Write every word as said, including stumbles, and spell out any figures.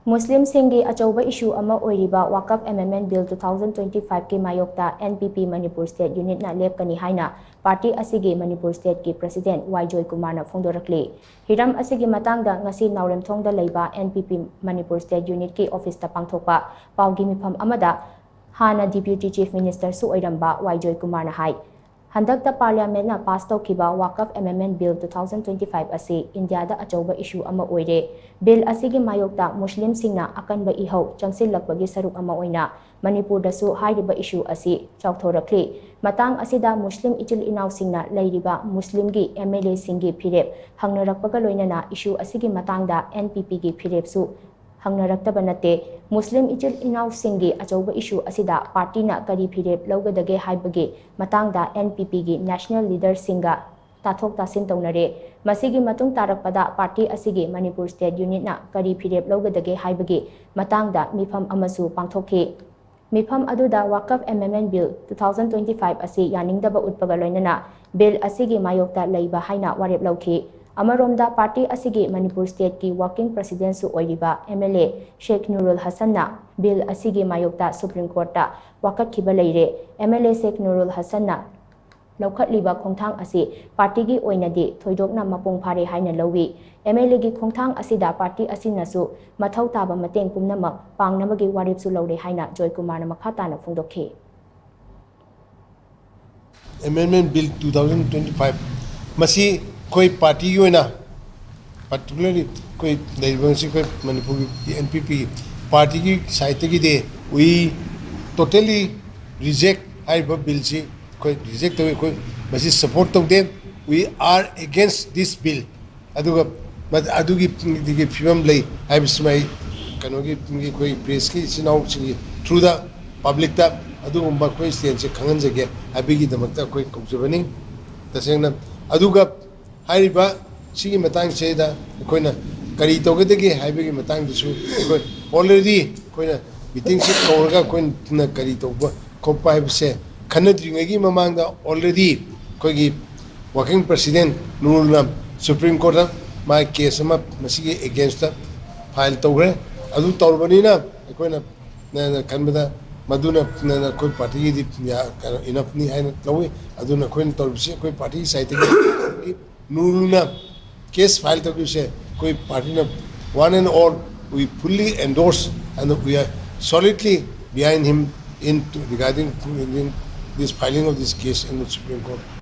ꯃꯨꯁꯂꯤꯝꯁꯤꯡꯒꯤ ꯑꯆꯧꯕ ꯏꯁꯨ ꯑꯃ ꯑꯣꯏꯔꯤꯕ ꯋꯥꯀꯐ ꯑꯦꯃꯦꯟꯗꯃꯦꯟ ꯕꯤꯜ ꯇꯨ ꯊꯥꯎꯖꯟ ꯇ꯭ꯋꯦꯟꯇꯤ ꯐꯥꯏꯚꯀꯤ ꯃꯥꯌꯣꯛꯇ ꯑꯦꯟ ꯄꯤ ꯄꯤ ꯃꯅꯤꯄꯨꯔ ꯁ꯭ꯇꯦꯠ ꯌꯨꯅꯤꯠꯅ ꯂꯦꯞꯀꯅꯤ ꯍꯥꯏꯅ ꯄꯥꯔꯇꯤ ꯑꯁꯤꯒꯤ ꯃꯅꯤꯄꯨꯔ ꯁ꯭ꯇꯦꯠꯀꯤ ꯄ꯭ꯔꯁꯤꯗꯦꯟꯠ ꯋꯥꯏ ꯖꯣꯏꯀꯨꯃꯥꯔꯅ ꯐꯣꯡꯗꯣꯔꯛꯂꯤ꯫ ꯍꯤꯔꯝ ꯑꯁꯤꯒꯤ ꯃꯇꯥꯡꯗ ꯉꯁꯤ ꯅꯥꯎꯔꯦꯝꯊꯣꯡꯗ ꯂꯩꯕ ꯑꯦꯟ ꯄꯤ ꯄꯤ ꯃꯅꯤꯄꯨꯔ ꯁ꯭ꯇꯦꯠ ꯌꯨꯅꯤꯠꯀꯤ ꯑꯣꯐꯤꯁꯇ ꯄꯥꯡꯊꯣꯛꯄ ꯄꯥꯎꯒꯤ ꯃꯤꯐꯝ ꯑꯃꯗ ꯍꯥꯟꯅ ꯗꯤꯄ꯭ꯌꯨꯇꯤ ꯆꯤꯐ ꯃꯤꯅꯤꯁꯇꯔꯁꯨ ꯑꯣꯏꯔꯝꯕ ꯋꯥꯏ ꯖꯣꯏꯀꯨꯃꯥꯔꯅ ꯍꯥꯏ, ꯍꯟꯗꯛꯇ ꯄꯥꯔꯂꯤꯌꯥꯃꯦꯟꯠꯅ ꯄꯥꯁ ꯇꯧꯈꯤꯕ Waqf amendment bill two thousand twenty five ꯑꯁꯤ ꯏꯟꯗꯤꯌꯥꯗ ꯑꯆꯧꯕ ꯏꯁꯨ ꯑꯃ ꯑꯣꯏꯔꯦ꯫ ꯕꯤꯜ ꯑꯁꯤꯒꯤ ꯃꯥꯌꯣꯛꯇ ꯃꯨꯁꯂꯤꯝꯁꯤꯡꯅ ꯑꯀꯟꯕ ꯏꯍꯧ ꯆꯪꯁꯤꯜꯂꯛꯄꯒꯤ ꯁꯔꯨꯛ ꯑꯃ ꯑꯣꯏꯅ ꯃꯅꯤꯄꯨꯔꯗꯁꯨ ꯍꯥꯏꯔꯤꯕ ꯏꯁꯨ ꯑꯁꯤ ꯆꯥꯎꯊꯣꯔꯛꯂꯤ꯫ ꯃꯇꯥꯡ ꯑꯁꯤꯗ ꯃꯨꯁꯂꯤꯝ ꯏꯆꯤꯜ ꯏꯅꯥꯎꯁꯤꯡꯅ ꯂꯩꯔꯤꯕ ꯃꯨꯁꯂꯤꯝꯒꯤ ꯑꯦꯝ ꯑꯦꯜ ꯑꯦꯁꯤꯡꯒꯤ ꯐꯤꯔꯦꯞ ꯍꯪꯅꯔꯛꯄꯒ ꯂꯣꯏꯅꯅ ꯏꯁꯨ ꯑꯁꯤꯒꯤ ꯃꯇꯥꯡꯗ ꯑꯦꯟ ꯄꯤ ꯄꯤꯒꯤ ꯐꯤꯔꯦꯞꯁꯨ ꯍꯪꯅꯔꯛꯇꯕ ꯅꯠꯇꯦ꯫ ꯃꯨꯁꯂꯤꯝ ꯏꯆꯤꯜ ꯏꯅꯥꯎꯁꯤꯡꯒꯤ ꯑꯆꯧꯕ ꯏꯁꯨ ꯑꯁꯤꯗ ꯄꯥꯔꯇꯤꯅ ꯀꯔꯤ ꯐꯤꯔꯦꯞ ꯂꯧꯒꯗꯒꯦ ꯍꯥꯏꯕꯒꯤ ꯃꯇꯥꯡꯗ ꯑꯦꯟ ꯄꯤ ꯄꯤꯒꯤ ꯅꯦꯁꯅꯦꯜ ꯂꯤꯗꯔꯁꯤꯡꯒ ꯇꯥꯊꯣꯛ ꯇꯥꯁꯤꯟ ꯇꯧꯅꯔꯦ꯫ ꯃꯁꯤꯒꯤ ꯃꯇꯨꯡ ꯇꯥꯔꯛꯄꯗ ꯄꯥꯔꯇꯤ ꯑꯁꯤꯒꯤ ꯃꯅꯤꯄꯨꯔ ꯁ꯭ꯇꯦꯠ ꯌꯨꯅꯤꯠꯅ ꯀꯔꯤ ꯐꯤꯔꯦꯞ ꯂꯧꯒꯗꯒꯦ ꯍꯥꯏꯕꯒꯤ ꯃꯇꯥꯡꯗ ꯃꯤꯐꯝ ꯑꯃꯁꯨ ꯄꯥꯡꯊꯣꯛꯈꯤ꯫ ꯃꯤꯐꯝ ꯑꯗꯨꯗ Waqf amendment bill two thousand twenty five ꯑꯁꯤ ꯌꯥꯅꯤꯡꯗꯕ ꯎꯠꯄꯒ ꯂꯣꯏꯅꯅ ꯕꯤꯜ ꯑꯁꯤꯒꯤ ꯃꯥꯌꯣꯛꯇ ꯂꯩꯕ ꯍꯥꯏꯅ ꯋꯥꯔꯦꯞ ꯂꯧꯈꯤ꯫ ꯑꯃꯔꯣꯝꯗ ꯄꯥꯔꯇꯤ ꯑꯁꯤꯒꯤ ꯃꯅꯤꯄꯨꯔ ꯁ꯭ꯇꯦꯠꯀꯤ ꯋꯥꯔꯀꯤꯡ ꯄ꯭ꯔꯁꯤꯗꯦꯟꯠꯁꯨ ꯑꯣꯏꯔꯤꯕ M L A Sheikh Nurul ꯍꯁꯟꯅ ꯕꯤꯜ ꯑꯁꯤꯒꯤ ꯃꯥꯌꯣꯛꯇ ꯁꯨꯄ꯭ꯔꯤꯝ ꯀꯣꯔꯠꯇ ꯋꯥꯀꯠꯈꯤꯕ ꯂꯩꯔꯦ꯫ M L A Sheikh Nurul ꯍꯁꯟꯅ ꯂꯧꯈꯠꯂꯤꯕ ꯈꯣꯡꯊꯥꯡ ꯑꯁꯤ ꯄꯥꯔꯇꯤꯒꯤ ꯑꯣꯏꯅꯗꯤ ꯊꯣꯏꯗꯣꯛꯅ ꯃꯄꯨꯡ ꯐꯥꯔꯦ ꯍꯥꯏꯅ ꯂꯧꯏ꯫ ꯑꯦꯝ ꯑꯦꯜ ꯑꯦꯒꯤ ꯈꯣꯡꯊꯥꯡ ꯑꯁꯤꯗ ꯄꯥꯔꯇꯤ ꯑꯁꯤꯅꯁꯨ ꯃꯊꯧ ꯇꯥꯕ ꯃꯇꯦꯡ ꯄꯨꯝꯅꯃꯛ ꯄꯥꯡꯅꯕꯒꯤ ꯋꯥꯔꯦꯞꯁꯨ ꯂꯧꯔꯦ ꯍꯥꯏꯅ ꯖꯣꯏꯀꯨꯃꯥꯔꯅ ꯃꯈꯥ ꯇꯥꯅ ꯐꯣꯡꯗꯣꯛꯈꯤ꯫ Amendment bill two thousand twenty five ꯃꯁꯤ ꯑꯩꯈꯣꯏ ꯄꯥꯔꯇꯤꯒꯤ ꯑꯣꯏꯅ, ꯄꯥꯔꯇꯤꯀꯨꯂꯔꯂꯤ ꯑꯩꯈꯣꯏ ꯂꯩꯔꯤꯕ ꯉꯁꯤ ꯑꯩꯈꯣꯏ ꯃꯅꯤꯄꯨꯔꯒꯤ ꯑꯦꯟ ꯄꯤ ꯄꯤ ꯄꯥꯔꯇꯤꯒꯤ ꯁꯥꯏꯠꯇꯒꯤꯗꯤ we totally reject ꯍꯥꯏꯔꯤꯕ ꯕꯤꯜꯁꯤ ꯑꯩꯈꯣꯏ ꯔꯤꯖꯦꯛ ꯇꯧꯏ꯫ ꯑꯩꯈꯣꯏ ꯃꯁꯤ ꯁꯄꯣꯔꯠ ꯇꯧꯗꯦ꯫ We are against this bill꯫ ꯑꯗꯨꯒ ꯑꯗꯨꯒꯤ ꯐꯤꯕꯝ ꯂꯩ ꯍꯥꯏꯕꯁꯤꯃ ꯑꯩ ꯀꯩꯅꯣꯒꯤ ꯑꯩꯈꯣꯏ ꯄ꯭ꯔꯦꯁꯀꯤ ꯏꯆꯤꯟ ꯏꯅꯥꯎꯁꯤꯡꯒꯤ ꯊ꯭ꯔꯨꯗ ꯄꯕ꯭ꯂꯤꯛꯇ ꯑꯗꯨꯒꯨꯝꯕ ꯑꯩꯈꯣꯏ ꯁ꯭ꯇꯦꯟꯁꯁꯦ ꯈꯪꯍꯟꯖꯒꯦ ꯍꯥꯏꯕꯒꯤꯗꯃꯛꯇ ꯑꯩꯈꯣꯏ ꯀꯧꯖꯕꯅꯤ꯫ ꯇꯁꯦꯡꯅ ꯑꯗꯨꯒ ꯍꯥꯏꯔꯤꯕ ꯁꯤꯒꯤ ꯃꯇꯥꯡꯁꯤꯗ ꯑꯩꯈꯣꯏꯅ ꯀꯔꯤ ꯇꯧꯒꯗꯒꯦ ꯍꯥꯏꯕꯒꯤ ꯃꯇꯥꯡꯗꯁꯨ ꯑꯩꯈꯣꯏ already ꯑꯩꯈꯣꯏꯅ ꯃꯤꯇꯤꯡꯁꯤ ꯀꯧꯔꯒ ꯑꯩꯈꯣꯏꯅ ꯀꯔꯤ ꯇꯧꯕ ꯈꯣꯠꯄ ꯍꯥꯏꯕꯁꯦ ꯈꯟꯅꯗ꯭ꯔꯤꯉꯩꯒꯤ ꯃꯃꯥꯡꯗ already ꯑꯩꯈꯣꯏꯒꯤ ꯋꯥꯔꯀꯤꯡ ꯄ꯭ꯔꯁꯤꯗꯦꯟꯠ ꯅꯨꯔꯨꯜꯅ ꯁꯨꯄ꯭ꯔꯤꯝ ꯀꯣꯔꯠꯇ ꯃꯥꯒꯤ ꯀꯦꯁ ꯑꯃ ꯃꯁꯤꯒꯤ ꯑꯦꯒꯦꯟꯁꯇ ꯐꯥꯏꯜ ꯇꯧꯈ꯭ꯔꯦ꯫ ꯑꯗꯨ ꯇꯧꯔꯕꯅꯤꯅ ꯑꯩꯈꯣꯏꯅ ꯅ- ꯅ ꯈꯟꯕꯗ ꯃꯗꯨꯅ ꯅ- ꯅ ꯑꯩꯈꯣꯏ ꯄꯥꯔꯇꯤꯒꯤꯗꯤ ꯌꯥ- ꯀꯩꯅꯣ ꯏꯅꯐꯅꯤ ꯍꯥꯏꯅ ꯂꯧꯏ꯫ ꯑꯗꯨꯅ ꯑꯩꯈꯣꯏꯅ ꯇꯧꯔꯤꯕꯁꯤ ꯑꯩꯈꯣꯏ ꯄꯥꯔꯇꯤꯒꯤ ꯁꯥꯏꯠꯇꯒꯤ ꯅꯨꯡꯅ ꯀꯦꯁ ꯐꯥꯏꯜ ꯇꯧꯈꯤꯕꯁꯦ ꯑꯩꯈꯣꯏ ꯄꯥꯔꯇꯤꯅ one and all we fully endorse and we are solidly behind him in regarding in this filing of this case in the Supreme Court.